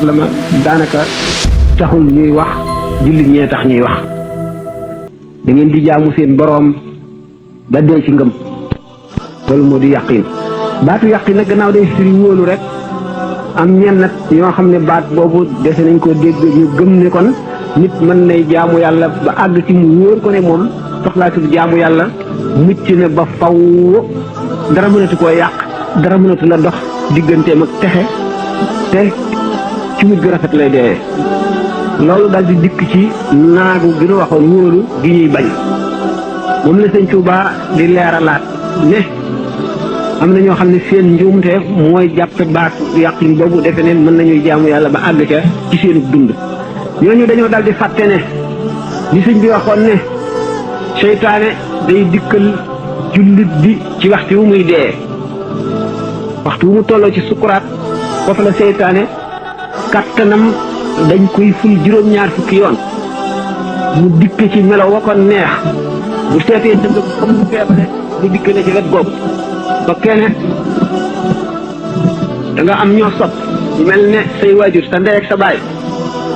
sallama daanaka taxul ñuy wax jullit ñee tax ñuy wax da ngeen di jaamu seen boroom ba dee ci ngëm loolu moo di yàqin baatu yàqin nag gannaaw day firi wóolu rek am ñenn nag ñoo xam ne baat boobu dese nañ koo dégg ñu gëm ne kon nit mën nay jaamu yàlla ba àgg ci mu wóor ko ne moom soxlaatul jaamu yàlla mucc na ba faw dara mënatu koo yàq dara mënatu la dox digganteem ak texe te ci mujj gu rafet lay dee loolu daal di dikk ci naagu gi nu waxoon wóolu gi ñuy bañ moom la sëñ Tuubaa di leeralaat ne am na ñoo xam ne seen njuumte mooy jàppe baat yàqin boobu defe ne mën nañuy jaamu yàlla ba àgg ca ci seenu dund ñooñu dañoo daal di fàtte ne li sëñ bi waxoon ne seytaane day dikkal jullit bi ci waxtu wu muy dee waxtu wu mu tolloo ci sukuraat foofu la seytaane kattanam dañ koy ful juróom-ñaar fukki yoon mu dikk ci melo wa ko neex bu seetee dëgg comme mu feebare mu dikk ne ci wet googu ba kenn da nga am ñoo sopp mel ne say waajur sa ndey ak sa baay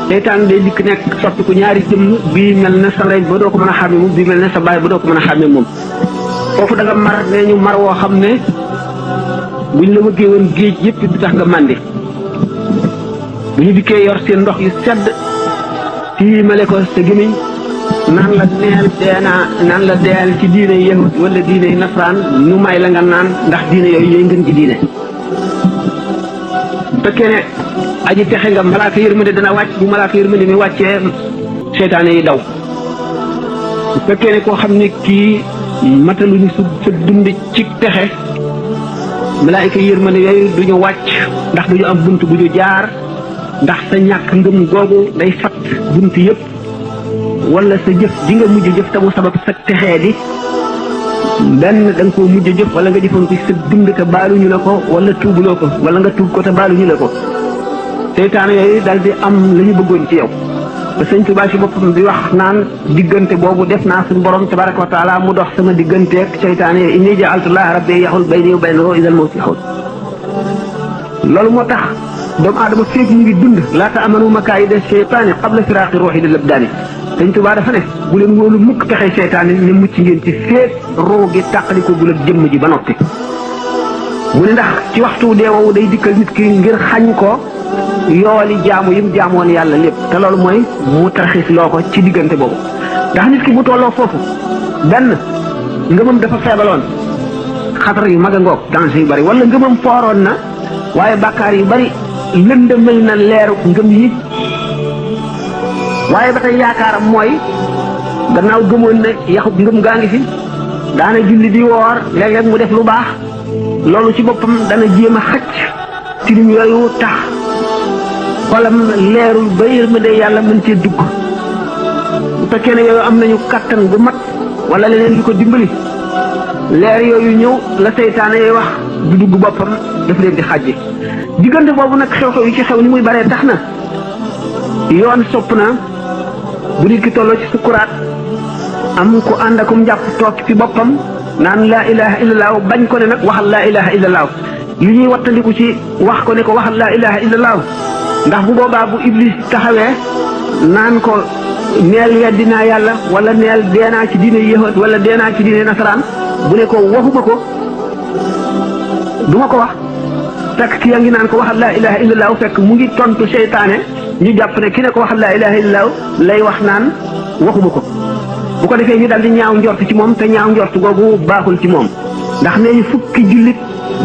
seytaan day dikk nekk soppi ku ñaari jëmm bii mel ne sa ndey ba doo ko mën a xàmme moom bii mel ne sa baay ba doo ko mën a xàmme moom foofu da nga mar nee ñu mar woo xam ne buñ la wëggee woon géej yëpp du tax nga màndi bu ñu dikkee yor seen ndox yu sedd tiimale ko sa gémmiñ naan la neel deenaa naan la deel ci diine yahud wala diine nasaraan ñu may la nga naan ndax diine yooyu yooyu ngeen ci diine bu fekkee ne aji texe nga malaaka yërmande dana wàcc bu malaaka yërmande mi wàccee seytaane yi daw bu fekkee ne koo xam ne kii mataluñu sa dund ci texe malaayika yërmande yooyu duñu wàcc ndax duñu am bunt bu ñu jaar ndax sa ñàkk ngëm googu day fat bunt yëpp wala sa jëf ji nga mujj jëf te mu sabab sa texee di benn da nga koo mujj jëf wala nga jëfoon ko sa dund te baaluñu la ko wala tuubuloo ko wala nga tuub ko te baaluñu la ko seytaane yooyu daal di am la ñu bëggoon ci yow ba sëñ Tuubaa ci boppam di wax naan diggante boobu def naa suñu borom tabaraka wa taala mu dox sama digganteeg seytaane yooyu inni ja'altullaaha rabbi yaxul bayni wa baynahu idal mawti yaxul loolu moo tax doomu aadama feeg mu ngi dund laata amanu makaayida seytaane qabla firaaqi ruuxi lil abdaani sëñ Tuubaa dafa ne bu leen wóolu mukk pexe seytaane ne mucc ngeen ci feeg roo gi tàqaliko bu la jëmm ji ba noppi mu ne ndax ci waxtu dee woowu day dikkal nit ki ngir xañ ko yooli jaamu yim jaamoon yàlla lépp te loolu mooy mu tarxiis loo ko ci diggante boobu ndax nit ki bu tolloo foofu benn ngëmam dafa feebaloon xatar yu mag a ngoog danger yu bari wala ngëmam fooroon na waaye bàkkaar yu bari lëndëmal na leeru ngëm yi waaye ba tey yaakaaram mooy gannaaw gëmoon na yaxub ngëm gaa ngi fi daana julli di woor léeg-léeg mu def lu baax loolu ci boppam dana jéem a xëcc tilim yooyu tax xolam leerul ba yërmande yàlla mën cee dugg bu fekkee ne yooyu am nañu kattan bu mat wala leneen lu ko dimbali leer yooyu ñëw la seytaane yooyu wax du dugg boppam daf leen di xàjji diggante boobu nag xew-xew yi ci xew ni muy baree tax na yoon sopp na bu nit ki tolloo ci sukuraat am ku ànd akum njàpp toog ci boppam naan laa ilaha illallah bañ ko ne nag waxal laa ilaha illallah li ñuy wattandiku ci wax ko ne ko waxal laa ilaha illallah ndax bu boobaa bu iblis taxawee naan ko neel weddi naa yàlla wala neel deenaa ci diine yahud wala deenaa ci diine nasaraan bu ne ko waxuma ko duma ko wax fekk ki yaa ngi naan ko waxal laa ilaha illallah fekk mu ngi tontu seytaane ñu jàpp ne ki ne ko waxal laa ilaha illallah lay wax naan waxuma ko bu ko defee ñu daal di ñaaw njort ci moom te ñaaw njort googu baaxul ci moom ndax nee ñu fukki jullit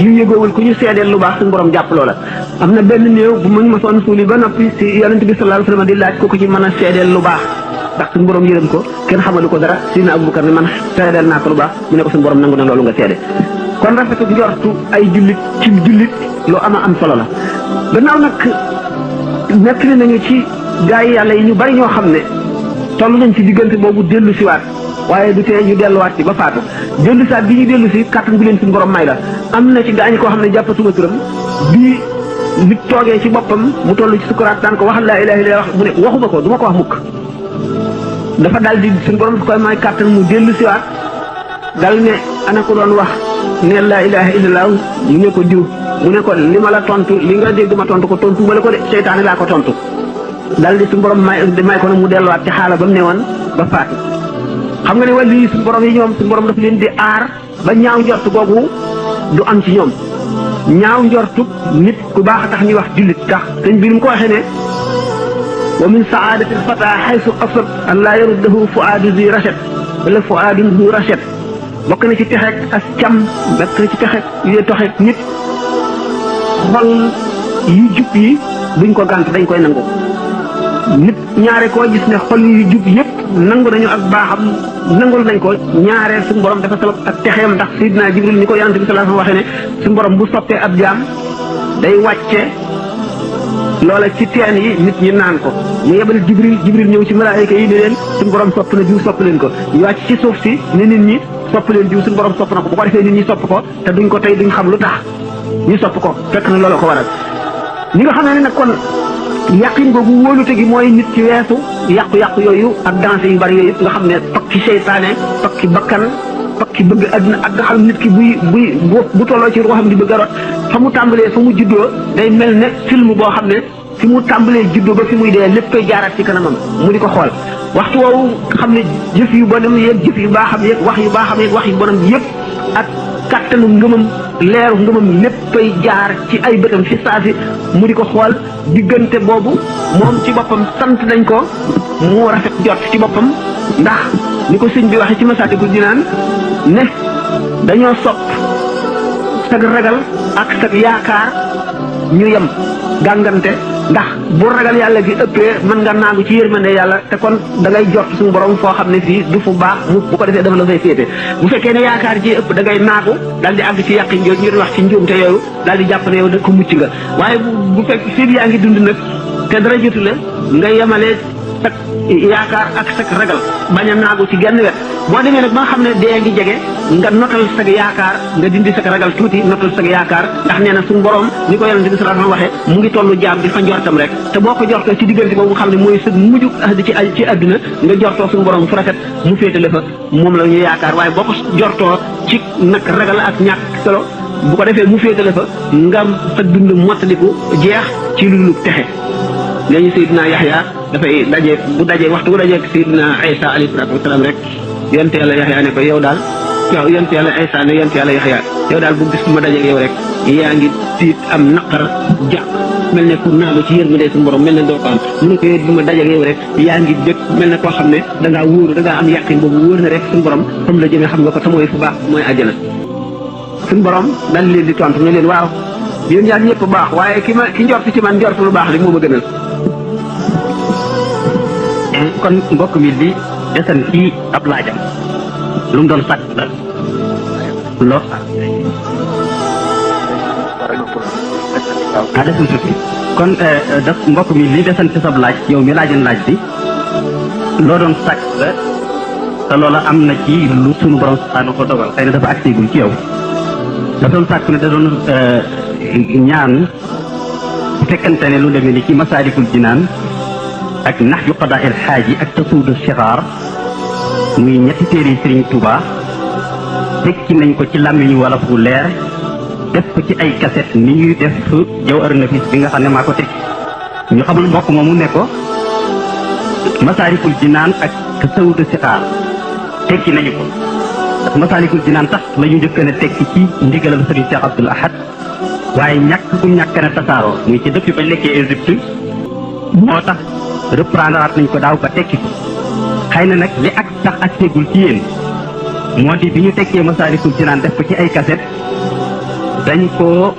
yu yëgoowul ku ñu seedeel lu baax suñu borom jàpp loola am na benn néew bu muñ ma soon suuli ba noppi si yonent bi sallallahu alayhi wa sallam di laaj ko ci mën a seedeel lu baax ndax suñu borom yërëm ko kenn xamalu ko dara Sidina Abubakar ne man seedeel naa ko lu baax mu ne ko suñu borom nangu na loolu nga seede kon rafetu njortu ay jullit ci jullit lu ama am solo la gannaaw nag nettali nañu ci gaa yi yàlla yi ñu bari ñoo xam ne toll nañ ci diggante boobu dellu siwaat waaye du tee ñu delluwaat ci ba faatu dellu siwaat bi ñu dellu si kàttan bi leen suñu borom may la am na ci gaañi koo xam ne jàppatuma turam bii nit toogee ci boppam mu toll ci sukuraat daan ko waxal laa ilaaha illallaah wax mu ne waxuma ko du ma ko wax mukk dafa daal di suñu borom koy may kàttan mu dellu siwaat dal ne ana ko doon wax ne laa ilaaha illallaah mu ne ko diw mu ne ko li ma la tontu li nga dégg ma tontu ko tontu ma la ko de seytaane laa ko tontu dal di suñu borom may ko na mu delluwaat ci xaala ba mu ne woon ba faatu. xam nga ne wàllu yi suñu borom yi ñoom suñu borom daf leen di aar ba ñaaw njort googu du am ci ñoom ñaaw njortu nit ku baax a tax ñuy wax jullit tax sëñ bi mu ko waxee ne wa min saadati alfata xaysu qasad an laa yaruddahu fuaadu zi rachad wala fuaadun zi rachad bokk na ci texeeg as cam bokk na ci texeeg yu toxeeg nit xol yu jub yi duñ ko gànt dañ koy nangu nit ñaare koo gis ne xol yu jub yëpp nangu nañu ak baaxam nangul nañ ko ñaareel suñu borom dafa sabab ak texeem ndax Seydina Jibril ni ko yonent bi sallallahu alayhi wa sallam waxee ne suñu borom bu soppee ab jaam day wàcce loola ci teen yi nit ñi naan ko mu yebal Jibril ñëw ci malaayika yi ne leen suñu borom sopp na jiw sopp leen ko ñu wàcc ci suuf si ne nit ñi sopp leen jiw suñu borom sopp na ko bu ko defee nit ñi sopp ko te duñ ko tey duñ xam lu tax ñu sopp ko fekk na loola ko waral ñi nga xam ne nag kon yàqin googu wóolute gi mooy nit ci weesu yàqu-yàqu yooyu ak danse yu bari yooyu nga xam ne tokki seytaane tokki bakkan tokki bëgg àdduna ak nga xam nit ki bu tolloo ci ruuxam di bëgg a rot fa mu tàmbalee fa mu juddoo day mel ne film boo xam ne fi mu tàmbalee juddoo ba fi muy dee lépp koy jaaraat ci kanamam mu di ko xool waxtu woowu xam ne jëf yu bonam yeeg jëf yu baaxam yeeg wax yu baaxam yeeg wax yu bonam yëpp ak kattanu ngëmam leeru ngëmam léppay jaar ci ay bëtam fi saasi mu di ko xool diggante boobu moom ci boppam sant nañ ko mu rafet jot ci boppam ndax ni ko sëñ bi waxee ci Masaalikul Jinaan ne dañoo sopp sag ragal ak sag yaakaar ñu yem gàngante ndax bu ragal yàlla gi ëppee mën nga naagu ci yërmande yàlla te kon da ngay jot suñu borom foo xam ne fii du fu baax mu bu ko defee dama la fay féete bu fekkee ne yaakaar ji ëpp da ngay naagu daal di àgg ci yàqin jooju ñu doon wax ci njuumte yooyu daal di jàpp ne yow da ko mucc nga waaye bu fekk fii yaa ngi dund nag te dara jotu la nga yemale sak yaakaar ak sak ragal bañ a naagu ci genn wet boo demee nag ba nga xam ne dee ngi jege nga notal sag yaakaar nga dindi sag ragal tuuti notal sag yaakaar ndax nee na suñu borom ni ko yonente bi sallallahu alayhi wasallam waxee mu ngi tollu jaam di fa njortam rek te boo ko jortoo ci diggante boobu nga xam ne mooy sëg mujjug ahdi ci àdduna nga jortoo suñu borom fu rafet mu féetale fa moom la ñu yaakaar waaye boo ko jortoo ci nag ragal ak ñàkk solo bu ko defee mu féetale fa nga sa dund mottaliku jeex ci lu texe léegi Seydina Yaxya dafay daje bu dajee waxtu bu dajee Seydina Isa alayhi salaatu wasalaam rek yonent yàlla Yaxya ne ko yow daal yow yonent yàlla Isa ne yonent yàlla Yaxya yow daal bu gis bu ma dajeeg yow rek yaa ngi tiit am naqar jàq mel ne pour naagu ci yërmande suñu borom mel ne doo ko am mu ne ko yow bu ma dajeeg yow rek yaa ngi dëkk mel ne koo xam ne da ngaa wóoru da ngaa am yàqin boobu wóor na rek suñu borom comme la jëmee xam nga ko te mooy fu baax mooy àjjana suñu borom daal leen di tontu ne leen waaw yéen ñaar ñëpp baax waaye ki njort ci man njort lu baax rek moo ma gënal. kon mbokk mi di desan ci ab laajam lu mu doon sàkk la loo desul tuuti kon daf mbokk mi li desan ci sab laaj yow mi laajan laaj bi loo doon sàkk la te loola am na ci lu sunu borom subhanahu ko dogal xëy na dafa agsigul ci yow dafa doon sàkk ne da doon ñaan bu fekkante ne lu demee ni ci Masaalikul Jinaan ak nax yu qadaa il xaaji ak tasuudu sixaar muy ñetti téere yi Sëriñ Tuubaa tekki nañ ko ci làmmiñu wala fu leer def ko ci ay kaset ni ñuy def Jawharu Nafiis bi nga xam ne maa ko tekki ñu xamul mbokk moomu ne ko Masaalikul Jinaan ak tasuudu sixaar tekki nañu ko ndax Masaalikul Jinaan tax la ñu njëkk a tekki ci ndigalal Sëriñ Cheikh Abdoul Ahad waaye ñàkk bu ñàkk na tasaaroo muy ci depuis bañ lekkee Égypte moo tax reprendre nañ ko daaw ba tekki ko xëy na nag li ak tax ak tegul ci yéen moo di bi ñu tekkee Masaalikul Jinaan def ko ci ay kaset dañ koo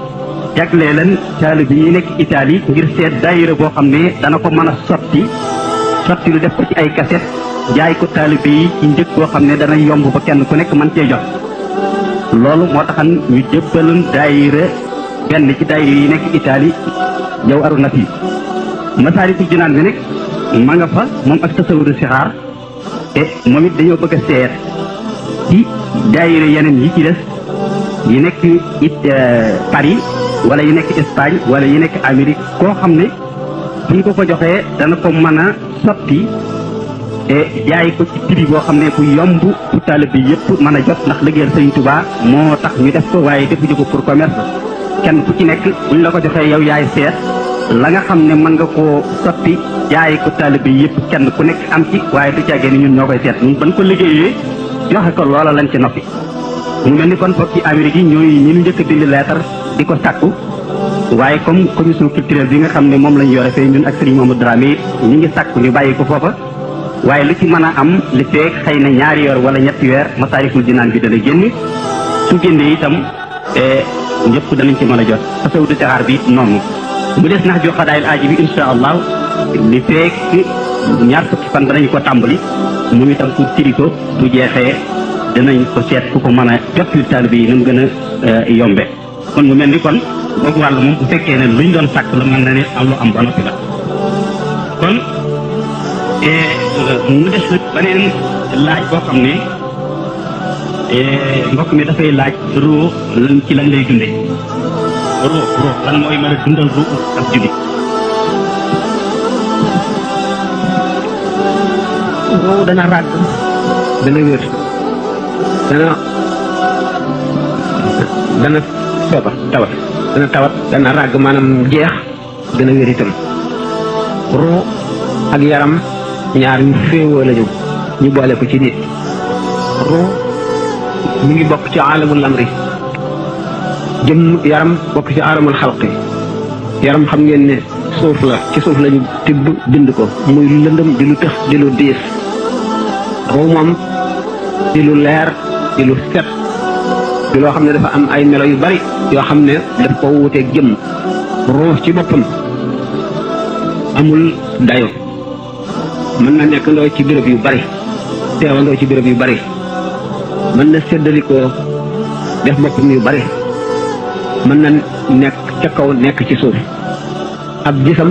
jagleelan taalibe yi nekk Italie ngir seet daayira boo xam ne dana ko mën a sotti lu def ko ci ay kaset jaay ko taalibe yi ci njëg boo xam ne dana yomb ba kenn ku nekk mën cee jot loolu moo taxan ñu jëbbaloon daayira benn ci daayira yi nekk Italie Jawharu Nafiis Masaalikul Jinaan bi nag ma nga fa moom ak tasawudu sixaar te moom it dañoo bëgg a seet ci daayira yeneen yi ci des yi nekk Paris wala yi nekk Espagne wala yi nekk Amérique koo xam ne buñ ko joxee dana ko mën a sotti te jaay ko ci prix boo xam ne bu yomb bu taalibe bi yëpp mën a jot ndax liggéeyal Sëriñ Tuubaa moo tax ñu def ko waaye defuñu ko pour commerce kenn ku ci nekk buñ la ko joxee yow yaay seet la nga xam ne mën nga koo sotti jaay ko taalibe yëpp kenn ku nekk am ci waaye du caagee ni ñun ñoo koy seet ñun ban ko liggéeyee joxe ko loola lañ ci noppi. mu mel ni kon foog ci Amérique yi ñooy ñi ñu njëkk a bind lettre di ko sàkku waaye comme commission culturelle bi nga xam ne moom lañ yore fee ñun ak Serigne Mamadou Dramé ñi ngi sàkku ñu bàyyi ko foofa waaye lu ci mën a am li feek xëy na ñaari weer wala ñetti weer Masaalikul Jinaan bi dana génn su génnee itam ñëpp danañ ci mën a jot tasawudu sixaar bi noonu mu des nax ju xadaayil aaji bi insha allah li feek ñaar fukki fan danañ ko tàmbali moom itam pour tiri ko bu jeexee danañ ko seet ku ko mën a jot yu taalibe yi nam gën a yombe kon mu mel ni kon boobu wàll moom bu fekkee ne luñ doon sàkk la mel na ne am lu am ba noppi la kon mu des nag beneen laaj boo xam ne mbokk mi dafay laaj ruu lan ci lan lay dunde ruu lan mooy mën a dundal ruu ak jullit ruu dana ràgg dana wér dana feebar tawat dana ràgg maanaam jeex dana wér itam ruu ak yaram ñaar yu féewoo lañu ñu boole ko ci nit ruu mi ngi bokk ci alamul amri jëm yaram bokk ci alamul xalqi yaram xam ngeen ne suuf la ci suuf lañu tibb bind ko muy lu lëndëm di lu tëx di lu diis ruu moom di lu leer di lu set di loo xam ne dafa am ay melo yu bari yoo xam ne daf ko wuteeg jëm ruu ci boppam amul dayo mën na nekk ndoo ci béréb yu bari teewandoo ci béréb yu bari mën na séddalikoo def boppam yu bari mën na nekk ca kaw nekk ci suuf ab gisam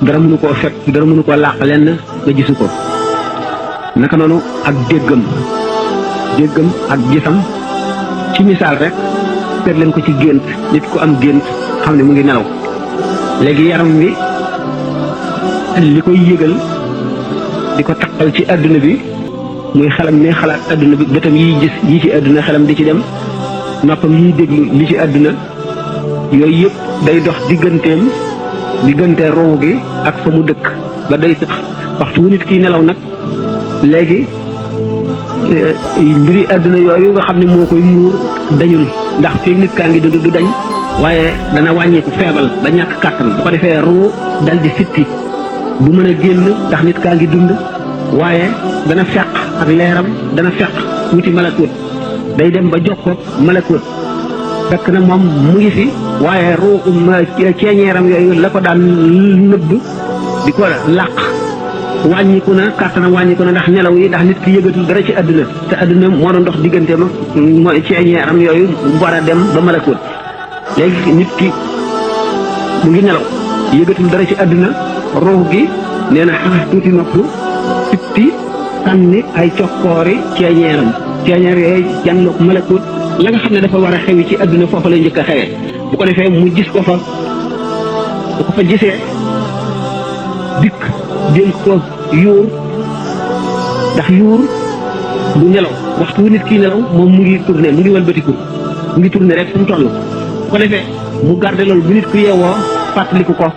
dara mënu koo fekk dara mënu koo làq lenn nga gisu ko naka noonu ak déggam ak gisam ci misaal rek seet leen ko ci gént nit ku am gént xam ne mu ngi nelaw léegi yaram wi li koy yëgal di ko taqal ci àdduna bi muy xelam ne xalaat àdduna bi bëtam yiy gis yi ci àdduna xelam di ci dem noppam yiy déglu li ci àdduna yooyu yëpp day dox diggante ruu gi ak fa mu dëkk ba day tax waxtu wu nit kiy nelaw nag léegi mbiri àdduna yooyu nga xam ne moo koy muur dañul ndax fii nit kaa ngi dund du dañ waaye dana wàññeeku feebal ba ñàkk kàttan bu ko defee ruu dal di fitti bu mën a génn ndax nit kaa ngi dund waaye dana feq ak leeram dana feq wuti malakut day dem ba jokkoo malakut fekk na moom mu ngi fi waaye ruu ceeñeeram yooyu la ko daan nëbb di ko làq wàññiku na kàttanam wàññiku na ndax nelaw yi ndax nit ki yëgatul dara ci àdduna te àdduna moo doon dox digganteem ak mooy ceeñeeram yooyu war a dem ba malakut léegi nit ki mu ngi nelaw yëgatul dara ci àdduna ruux gi nee na xaxas tuuti nopp fitti sànni ay cokkoori ceeñeeram ceeñeer yooyu jànloog malakut la nga xam ne dafa war a xewi ci àdduna foofa lay njëkk a xewee bu ko defee mu gis ko fa bu ko fa gisee dikk jël ko yuur ndax yuur du nelaw waxtu wu nit kii nelaw moom mu ngi tourné mu ngi walbatiku mu ngi tourné rek fu mu toll bu ko defee mu garde loolu bu nit ku yeewoo fàttaliku ko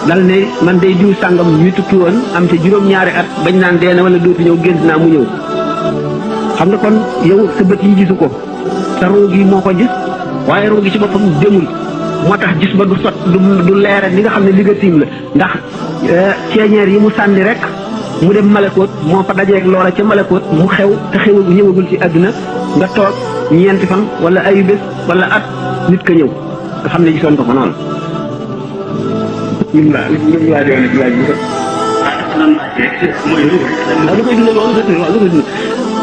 dal ne man day diw sàngam ñu tukki woon am te juróom-ñaari at bañ naan dee na wala dootu ñëw gént naa mu ñëw xam nga kon yow sa bët yi gisu ko sa ruu gi moo ko gis waaye ruu gi ci boppam demul moo tax gis ba du sot du leere li nga xam ne li nga tiim la ndax ceeñeer yi mu sànni rek mu dem malakoot moo fa dajeeg loola ca malakoot mu xew te xewagu ñëwagul ci àdduna nga toog ñeenti fan wala ayu bés wala at nit ka ñëw nga xam ne gisoon ko ko noonu ñun laa doon laaj bi mooy lu koy dundal waaw lu koy dundal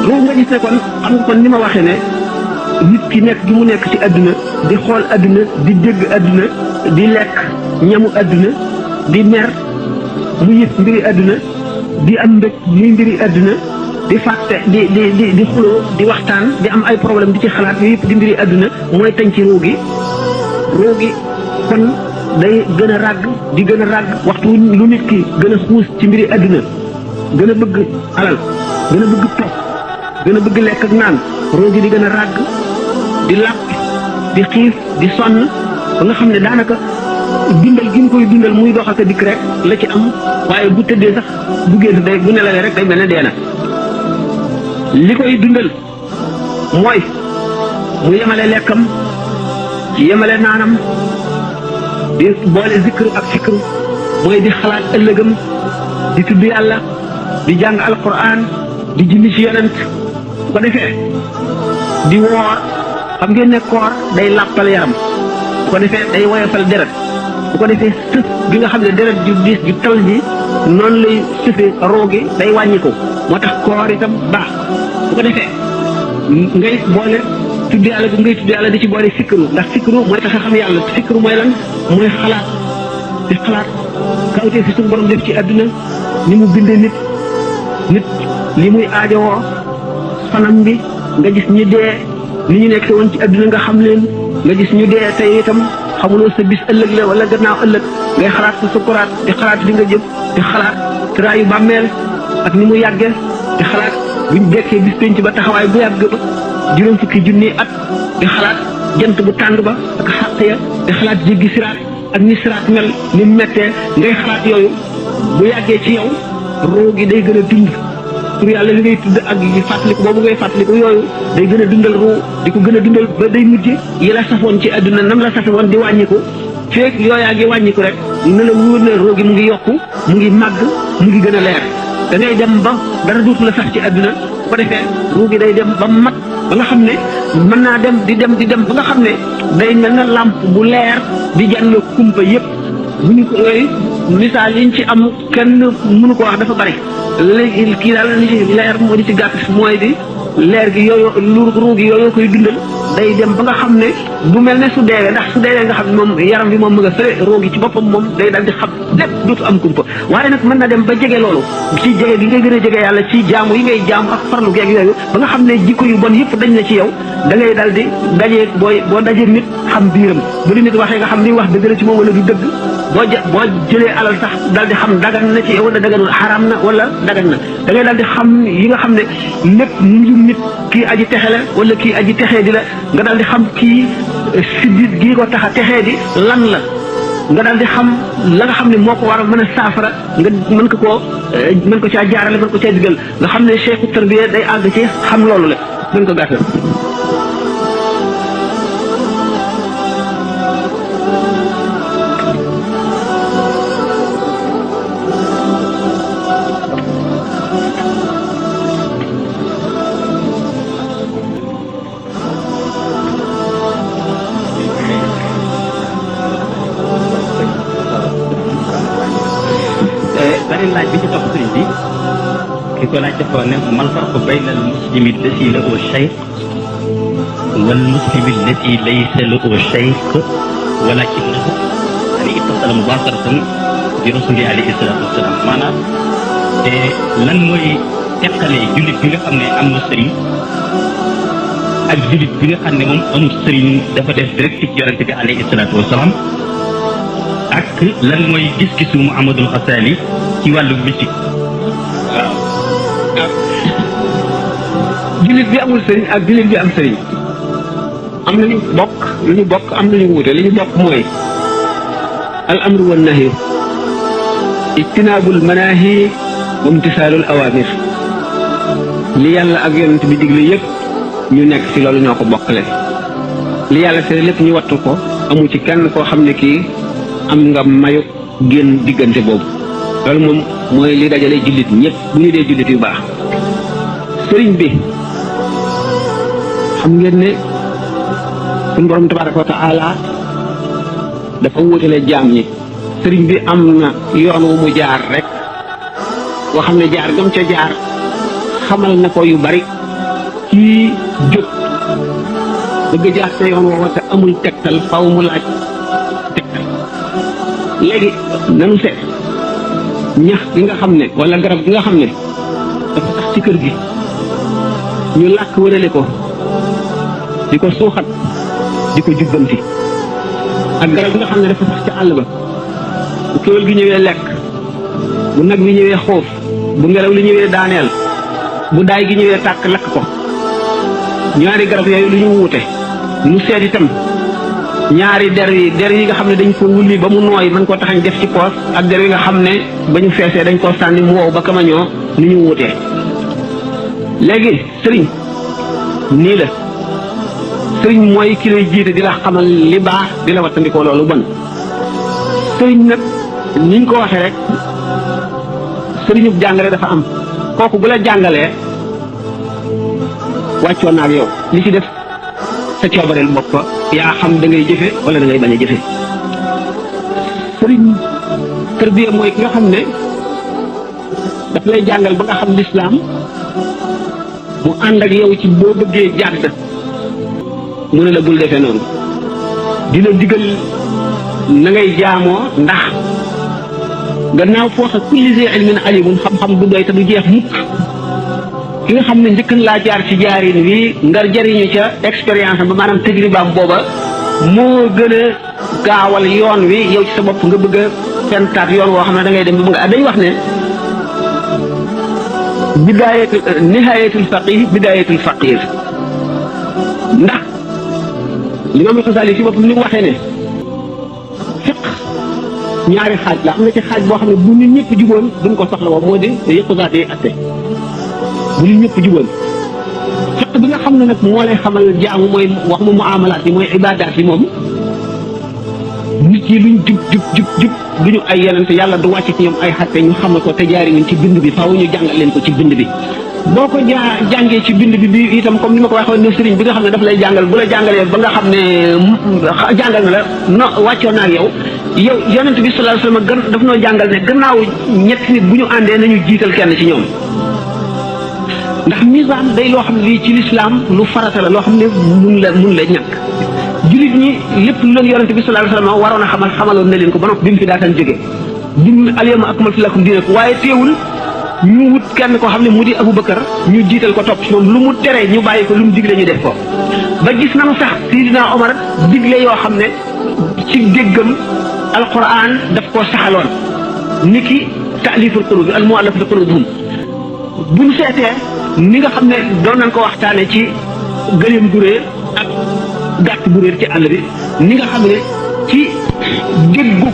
ruu nga gis ne kon xam nga kon ni ma waxee ne nit ki nekk gi mu nekk ci àdduna di xool àdduna di dégg àdduna di lekk ñamu àdduna di mer mu yëg mbiri àdduna di am mbëg muy mbiri àdduna di fàtte di xuloo di waxtaan di am ay problème di ci xalaat yooyu yëpp di mbiri àdduna mooy tañ ci ruu gi kon day gën a ràgg di gën a ràgg waxtu lu nit ki gën a xuus ci mbiri àdduna gën a bëgg alal gën a bëgg toog gën a bëgg lekk ak naan ruu gi di gën a ràgg di làpp di xiif di sonn ba nga xam ne daanaka dundal gi ñu koy dundal muy dox ak a dikk rek la ci am waaye bu tëddee sax bu génn day bu nelawee rek day mel ne dee na li koy dundal mooy mu yemale lekkam yemale naanam di boole zikru ak fikru mooy di xalaat ëllëgam di tudd yàlla di jàng alquran di julli ci yonent bu ko defee di woor xam ngeen ne koor day làppal yaram bu ko defee day woyofal deret bu ko defee sëf bi nga xam ne deret ju diis ju tal ji noonu lay sëfee roogi day wàññi ko moo tax koor itam baax bu ko defee ngay boole tudd yàlla bu ngay tudd yàlla di ci boole fikru ndax fikru mooy tax a xam yàlla fikru mooy lan mooy xalaat di xalaat kawtee fi suñu borom def ci àdduna ni mu bindee nit li muy aajowoo fanam bi nga gis ñi dee ni ñu nekk woon ci àdduna nga xam leen nga gis ñu dee tey itam xamuloo sa bis ëllëg la wala gannaaw ëllëg ngay xalaat sa sukuraat di xalaat di nga jëm di xalaat tëraayu bàmmeel ak ni mu yàggee di xalaat buñ dekkee bis penc ba taxawaay bu yàgg ba juróom fukki junni at di xalaat jant bu tàng ba ak xàq ya di xalaat jéggi siraat ak ni siraat mel ni mu mettee ngay xalaat yooyu bu yàggee ci yow roo gi day gën a dund pour yàlla li ngay tudd ak yi fàttaliku boobu ngay fàttaliku yooyu day gën a dundal ruu di ko gën a dundal ba day mujj yi la safoon ci àdduna nam la safe woon di wàññiku feeg yooyaa ngi wàññiku rek na la wóor ne roo gi mu ngi yokku mu ngi màgg mu ngi gën a leer da ngay dem ba dara dootu la sax ci àdduna bu ko defee ruu gi day dem ba mat ba nga xam ne mën naa dem di dem ba nga xam ne day mel na làmp bu leer di jànn kumpa yëpp bu ñu ko yooyu misaal yiñ ci am kenn mënu ko wax dafa bari léegi kii daal li ci leer moo di ci gàtt mooy di leer gi yooyu ruu gi yooyu koy dundal day dem ba nga xam ne du mel ne su deewee ndax su deewee nga xam ne moom yaram bi moom mu nga fële ruu gi ci boppam moom day dal di xam lépp dootu am kumpa waaye nag mën na dem ba jege loolu ci jege gi ngay gën a jege yàlla ci jaamu yi ngay jaamu ak farlu geeg yooyu ba nga xam ne jikko yu bon yëpp dañ na ci yow da ngay dal di dajee boo dajee nit xam biiram bu di nit waxee nga xam li wax dëgg la ci moom wala du dëgg boo jëlee alal sax dal di xam dagan na ci yow wala daganul xaraam na wala dagan na da ngay dal di xam yi nga xam ne lépp mbirum nit kii aji texe la wala kii aji texee di la nga dal di xam kii siddit gii ko tax a texee di lan la nga dal di xam la nga xam ne moo ko war a mën a saafara nga mën ko caa jaarale mën ko caa digal nga xam ne cheikhu tarbiya day àgg ci xam loolu la mën ko gàttal beneen laaj bi ci topp sëriñ bi ki ko laaj dafa ne mal farqu bayna al muslimi allati lahu shaykh wal muslimi allati laysa lahu shaykh walakinahu ittasala mubasharatan bi rasuli alayhi salatu wassalam maanaam lan mooy teqale jullit bi nga xam ne am na sëriñ ak jullit bi nga xam ne moom amul sëriñ dafa def direct ci yonente bi alayhi salatu wassalam ak lan mooy gis-gisu Muhammadul Xasaali ci wàllu mystique waaw jullit bi amul sëriñ ak jullit bi am sëriñ am nañu bokk lu ñu bokk am nañu wuute li ñu bokk mooy al amru wan nahyi ijtinaabul manaahi wa imtisaalul awaamir li yàlla ak yonent bi digle yëpp ñu nekk ci loolu ñoo ko bokkale li yàlla tere lépp ñu wattu ko amu ci kenn koo xam ne kii am nga mayu génn diggante boobu loolu moom mooy li dajale jullit ñëpp bu ñu dee jullit yu baax sëriñ bi xam ngeen ne suñu borom tabaraka wa taala dafa wutale jaam ñi sëriñ bi am na yoon wu mu jaar rek boo xam ne jaar gam ca jaar xamal na ko yu bari kii jóg bëgg jaar sa yoon woowa te amul tegtal faw mu laaj tegtal léegi nanu seet ñax gi nga xam ne wala garab gi nga xam ne dafa tax ci kër gi ñu làkk wërale ko di ko suuxat di ko jubbanti ak garab gi nga xam ne dafa sax ci àll ba bu kéwél gi ñëwee lekk bu nag bi ñëwee xoof bu ngelaw li ñëwee daaneel bu daay gi ñëwee tàkk lakk ko ñaari garab yooyu lu ñu wuute nu seet itam ñaari der yi nga xam ne dañ ko wulli ba mu nooy mën koo taxañ def ci poos ak der yi nga xam ne ba ñu feesee dañ koo sànni mu wow ba kamañoo ni ñu wutee léegi sëriñ nii la sëriñ mooy ki lay jiite di la xamal li baax di la wattandikoo loolu bon sëriñ nag niñ ko waxee rek sëriñub jàngale dafa am kooku bu la jàngalee wàccoon naa ak yow li ci def sa coobareel bopp yaa xam da ngay jëfe wala da ngay bañ a jëfe sëriñ tarbiya mooy ki nga xam ne daf lay jàngal ba nga xam lislaam mu ànd ak yow ci boo bëggee jàdd mu ne la bul defee noonu di la digal na ngay jaamoo ndax gannaaw fooxa kulli zi ilmin alimun xam-xam du doy te du jeex mukk ki nga xam ne njëkkan laa jaar ci jaarin wi nga jariñu ca expérience ba maanaam tajribaam booba moo gën a gaawal yoon wi yow ci sa bopp nga bëgg a fentaat yoon woo xam ne da ngay dem ba nga dañ wax ne bidaayatul nihayatul faqih bidaayatul faqir ndax Limaam Xasaali ci boppam ni mu waxee ne fiq ñaari xaaj la am na ci xaaj boo xam ne bu nit ñëpp juboon duñ ko soxla woo moo di yëpp zaatee atte bu nit ñëpp juboon fiq bi nga xam ne nag moo lay xamal jaamu mooy wax mu muamalaat yi mooy ibaadaat yi moom nit yi luñ jub duñu ay yeneen yàlla du wàcc ci ñoom ay xatte ñu xamal ko te jaari wuñ ci bind bi faaw ñu jàngal leen ko ci bind bi boo ko jàngee ci bind bi itam comme ni ma ko waxee ne sëriñ bi nga xam ne daf lay jàngal bu la jàngalee ba nga xam ne jàngal na la no wàccoo naa ak yow yonent bi sallallahu alayhi wasallam daf noo jàngal ne gannaaw ñetti nit bu ñu àndee nañu jiital kenn ci ñoom ndax misaan day loo xam ne lii ci lislaam lu farata la loo xam ne mun la ñàkk jullit ñi lépp lu leen yonent bi sallallahu alayhi wasallam waroon a xamaloon na leen ko ba noppi bi mu fi daataan jóge dim alyawma akmaltu lakum diinakum waaye teewul ñu wut kenn koo xam ne mu di Abubakar ñu jiital ko topp ci moom lu mu tere ñu bàyyi ko lu mu digle ñu def ko ba gis nañu sax Sidina Omar digle yoo xam ne ci déggam alquran daf koo saxaloon niki taaliful qulubi al muallafati qulubuhum buñ seetee ni nga xam ne doon nañ ko waxtaane ci gëléem gu réer ak gàtt bu réer ci àll bi ni nga xam ne ci déggu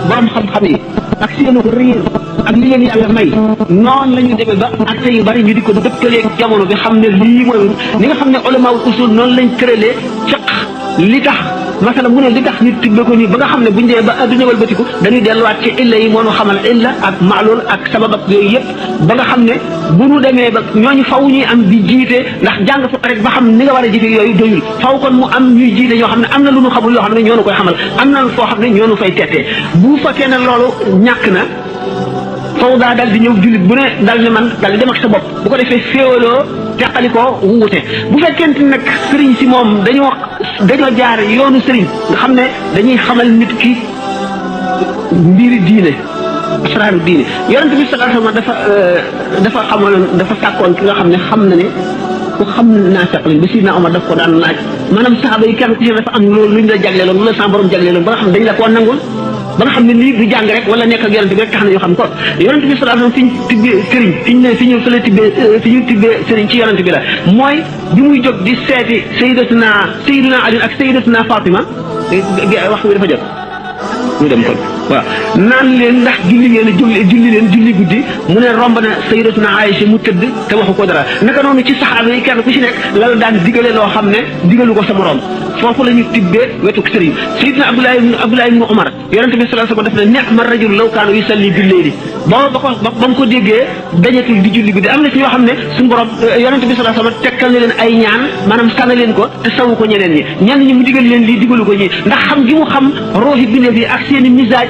borom xam-xam yi ak seenu réer ak li leen yàlla may noonu la ñu demee ba atte yu bari ñu di ko dëppaleeg jamono bi xam ne lii mooy ni nga xam ne ulamaul usul noonu lañ tëralee fiq li tax masala mu ne li tax nit tibbe ko nii ba nga xam ne buñ dee ba adduna walbatiku dañuy delluwaat ci illa yi moo nu xamal illa ak maalul ak sabab ak yooyu yëpp ba nga xam ne bu nu demee ba ñooñu faw ñuy am di jiite ndax jàng fa rek ba xam ni nga war a jiite yooyu doyul faw kon mu am ñuy jiite ñoo xam ne am na lu nu xamul yoo xam ne ñoo nu koy xamal am na foo xam ne ñoo nu fay tettee bu fekkee ne loolu ñàkk na faw daa dal di ñëw jullit bu ne dal ne man dal di dem ak sa bopp bu ko defee féewaloo teqali ko wuute bu fekkente nag sëriñ si moom dañoo jaar yoonu sëriñ nga xam ne dañuy xamal nit ki mbiri diine asraaru diine yonent bi sallallahu alayhi wasallam dafa xamaloon dafa sàkkoon ki nga xam ne xam na ne ku xam naa fekk lañ ba Sidina Omar daf ko daan laaj maanaam saxaaba yi kenn ku ci dafa am loolu luñ la jagleeloon lu la sa borom jagleeloon ba nga xam ne dañ la koo nangul ba nga xam ne lii du jàng rek wala nekk ak yonent bi rek tax na ñu xam ko yonent bi sallallahu alayhi wasallam fi ñu tibbee sëriñ fi ñu tibbee sëriñ ci yonent bi la mooy bi muy jóg di seeti sayyidatuna Ali ak sayyidatuna Fatima waxtu bi dafa jot ñu dem kon waaw naan leen ndax julli leen julli guddi mu ne romb na sayyidatuna Aïcha mu tëdd te waxu ko dara naka noonu ci saxaaba yi kenn ku ci nekk la daan digale loo xam ne digalu ko sa morom foofu la ñu tibbee wetu sëriñ sayyidina Abdullah ibn Umar yonent bi sallallahu alayhi wasallam daf ne ni'ma rajul law kaana yusalli bil-layli ba mu ko déggee dañatul di julli guddi am na ci ñoo xam ne suñu borom yonent bi sallallahu alayhi wasallam tekkal na leen ay ñaan maanaam sànna leen ko te sawu ko ñeneen ñi ñenn ñi mu digal leen lii digalu ko ñi ndax xam gi mu xam rooxi bindeef yi ak seeni misaaj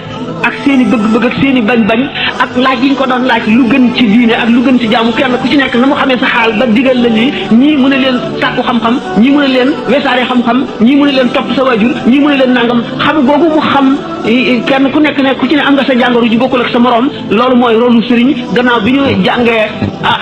ak seeni bëgg-bëgg ak seeni bañ-bañ ak laaj yi ñu ko doon laaj lu gën ci diine ak lu gën ci jaamu kenn ku ci nekk na mu xamee sa xaal ba digal la lii ñii mu ne leen sàkku xam-xam ñii mu ne leen wesaare xam-xam ñii mu ne leen topp sa waajur ñii mu ne leen nangam xam googu mu xam kenn ku nekk ne ku ci ne am nga sa jàngoro ju bokkul ak sa morom loolu mooy rôle sëriñ gannaaw bi ñu jàngee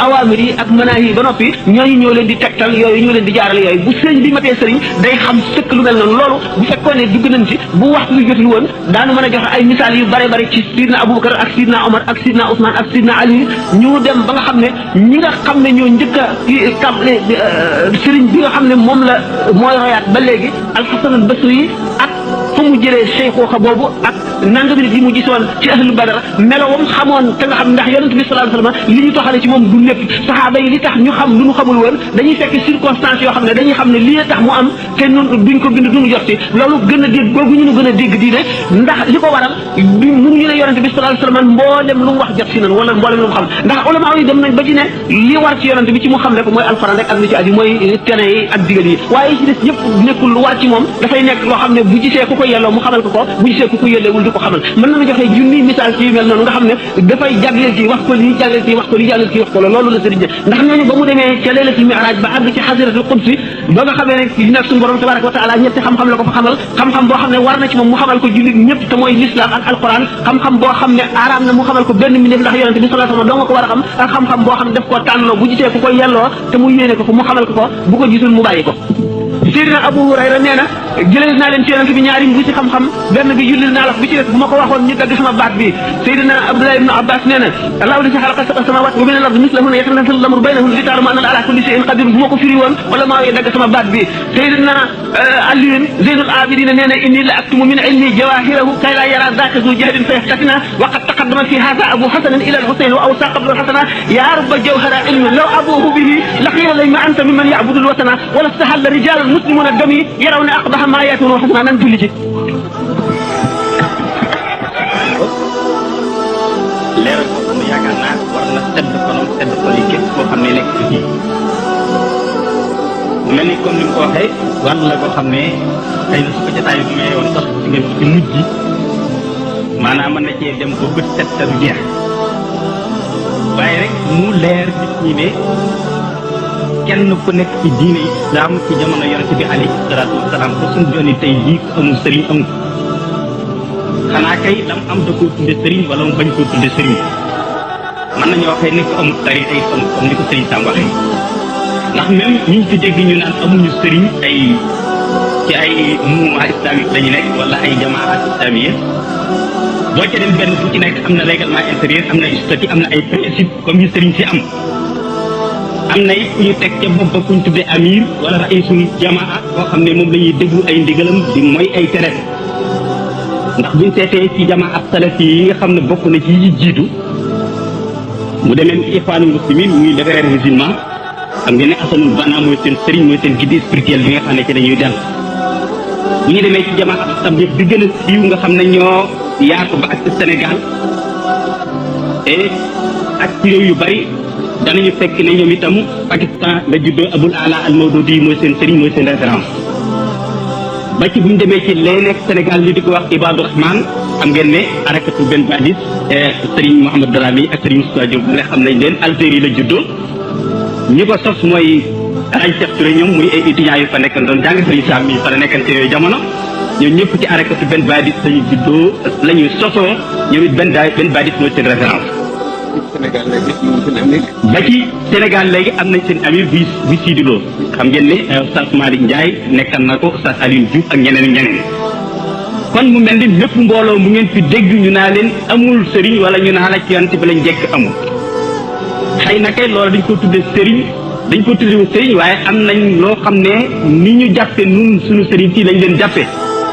awaamir yi ak manaahi yi ba noppi ñooñu ñoo leen di tegtal yooyu ñoo leen di jaarale yooyu bu sëriñ bi matee sëriñ day xam sëkk lu mel noonu loolu bu fekkoon ne dugg nañ ci bu waxtu bi jotul woon daanu mën a joxe ay misaal yu bare bare ci sidna Aboubacar ak sidna Omar ak sidna Ousmane ak sidna Ali ñu dem ba nga xam ne ñi nga xam ne ñoo njëkk a tàmbale sëriñ bi nga xam ne moom la mooy royaat ba léegi Alxasan al Basri ak fu mu jëlee cheikhuxa boobu ak nangami nit yi mu gisoon ci ahlu badar melowam xamoon te nga xam ndax yonent bi sallallahu alayhi wasallam li ñu toxale ci moom du lépp saxaaba yi li tax ñu xam lu ñu xamul woon dañuy fekk circonstances yoo xam ne dañuy xam ne lii tax mu am te nun duñ ko bind duñu jot ci loolu gën a dégg googu ñu gën a dégg diine ndax li ko waral mënuñu ne yonent bi sallallahu alayhi wasallam mboolem lu mu wax jot si nan wala mboolem lu mu xam ndax ulama yi dem nañ ba ci ne li war ci yonent bi ci mu xam rek mooy alxuraan rek ak li ci aju mooy tene yi ak digal yi waaye ci des yëpp nekkul lu war ci moom dafay nekk loo xam ne bu gisee ku ko yelloo mu xamal ko ko bu gisee ku ko yelleewul du ko xamal mën nañu joxe junni misaal ci yu mel noonu nga xam ne dafay jagleel ci wax ko lii jagleel ci wax ko lii jagleel ci wax ko loolu la sëriñ ndax ñooñu ba mu demee ca laylatul mi'raj ba àgg ci xasiratul qudsi ba nga xamee ne nag suñu borom tabaraka wa taala ñetti xam-xam la ko fa xamal xam-xam boo xam ne war na ci moom mu xamal ko jullit ñëpp te mooy l'islam ak alquran xam-xam boo xam ne araam na mu xamal ko benn mbindeef ndax yonente bi sallallahu alayhi wasallam doo nga ko war a xam ak xam-xam boo xam ne daf koo tànnloo bu gisee ku ko yelloo te mu yéene ko mu xamal ko ko bu ko gisul mu bàyyi ko Seydina Abu Hurayra nee na jëlee naa leen ci yonent bi ñaari bu ci xam-xam benn bi jullil naa la bi ci des bu ma ko waxoon ñu dagg sama baat bi Seydina Abdullah ibn Abbas nee na allahu lazi xalaqa sab'a samawati wa min al-ardi mislahunna yatanazzalu al-amru baynahunna li ta'lamu anna ala kulli shay'in qadir bu ma ko firi woon wala maa ngi dagg sama baat bi Seydina Aliyun Zeynul Abidin nee na inni la aktumu min ilmi jawahirahu kay la yara dhaka zu jahdin fa yaftatina wa qad taqaddama fi hadha Abu Hasan ila al-Husayn wa awsa qabla al-Hasana ya rubba jawhara ilmin law abuhu bihi laqila lay ma anta mimman ya'budu al-watana wala istahalla rijal muslimuna dami yarawna aqbaha ma yatunu hasana nan julli ci leeral ko xam ne yaakaar naa war na sedd konom sedd xol yi képp koo xam ne nekk ci fii mel ni comme ni mu ko waxee wàll la koo xam ne xëy na su ko jotaay bi may woon sax ci nga ci mujj maanaam mën na cee dem ba bët set te du jeex waaye rek mu leer nit ñi ne kenn ku nekk ci diine islam ci jamono yonente bi alayhi salaatu wasalaam ko suñu joni tey jii ko amul sëriñ amul xanaa kay lam am da koo tudde sëriñ wala mu bañ koo tudde sëriñ mën nañu waxee ne ko amul tarixa yi amul comme ni ko sëriñ Sam waxee ndax même ñi ci dégg ñu naan amuñu sëriñ ay ci ay mouvement islamique lañu nekk wala ay jamaat islamiyya boo ca dem benn fu ci nekk am na règlement intérieur am na statut am na ay principe comme yu sëriñ si am na it ku ñu teg ca bopp ba ku ñu tuddee amir wala raisul jamaa boo xam ne moom la ñuy déglu ay ndigalam di mooy ay tere ndax buñ seetee ci jamaa ak salafi yi nga xam ne bokk na ci yi jiitu mu demee ni Ixwaanul Muslimin muy les frères musulmans xam ngeen ne Asanul Banna mooy seen sëriñ mooy seen guide spirituel bi nga xam ne ci dañuy dal bu ñu demee ci jamaa ak tabligh bi gën a siiw nga xam ne ñoo yaatu ba ak Sénégal et ak ci réew yu bari danañu fekk ne ñoom itam Pakistan la juddoo Abul Ala al Mawdudi mooy seen sëriñ mooy seen référence ba ci bu ñu demee ci lee nekk Sénégal ñu di ko wax Ibadu Rahman xam ngeen ne arakatu benn badis sëriñ Mouhamed Darami ak sëriñ Moussa Diop nga xam nañ leen Algérie la juddoo ñi ko sos mooy Alaaji Cheikh Touré ñoom muy ay étudiants yu fa nekkan doon jàng sëriñ Sam mi fa la nekkante yooyu jamono ñoom ñëpp ci arakatu benn badis lañu juddoo la ñuy sosoo ñoom it benn badis mooy seen référence Sénégal léegi ñu ngi seen amir. ba ci Sénégal léegi am nañ seen amir bu Sidi Lo xam ngeen ne Oustaz Malick Ndiaye nekkan na ko Oustaz Alioune Diouf ak ñeneen ak ñeneen kon mu mel ni lépp mbooloo mu ngeen fi dégg ñu naa leen amul sëriñ wala ñu naa la ci yonent bi lañ njëkk amul xëy na kay loolu dañ ko tuddee sëriñ dañ ko tuddee sëriñ waaye am nañ loo xam ne ni ñu jàppe nun suñu sëriñ si lañ leen jàppe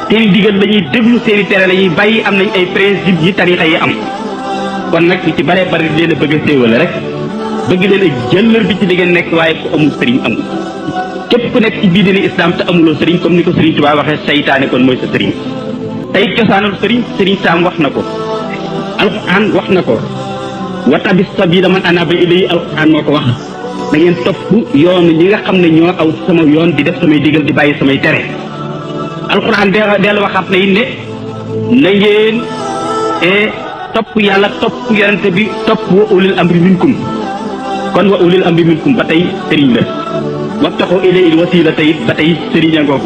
seeni digal la ñuy déglu seeni tere la ñuy bàyyi am nañ ay principe yi tarixa yi am kon nag ci bare bari leen a bëgg a séewale rek bëgg leen a jëllër bi ci li ngeen nekk waaye ku amul sëriñ amul képp ku nekk ci biir dini islam te amuloo sëriñ comme ni ko sëriñ Tuubaa waxee saytaane kon mooy sa sëriñ tey cosaanal sëriñ Sam wax na ko alquran wax na ko wa tabi sabila man anaba ilayhi alquran moo ko wax da ngeen topp yoonu ñi nga xam ne ñoo aw sama yoon di def samay digal di bàyyi samay tere alquran dellu waxaat na it ne na ngeen topp yàlla topp yonente bi topp wa ulil amri minkum kon wa ulil amri minkum ba tey sëriñ la wabtaxu ilayhi wasila tey ba tey sëriñ a ngoog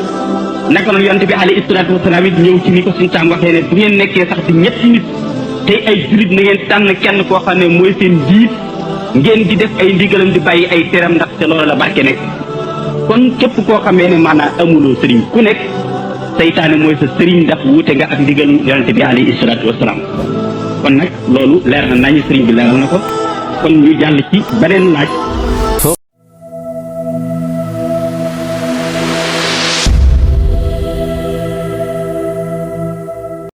naka noonu yonte bi alayhi salaatu wasalaam it ñëw ci ni ko suñu saam waxee ne bu ngeen nekkee sax di ñetti nit tey ay julit na ngeen tànn kenn koo xam ne mooy seen jiit ngeen di def ay ndigalam di bàyyi ay teram ndax te loolu la barke nekk kon képp koo xamee ne maanaam amuloo sëriñ ku nekk saytaane mooy sa sëriñ ndax wuute nga ak ndigal yonente bi alayhi salaatu wasalaam kon nag loolu leer na nañu sëriñ bi leeral na ko kon ñu jàll ci beneen laaj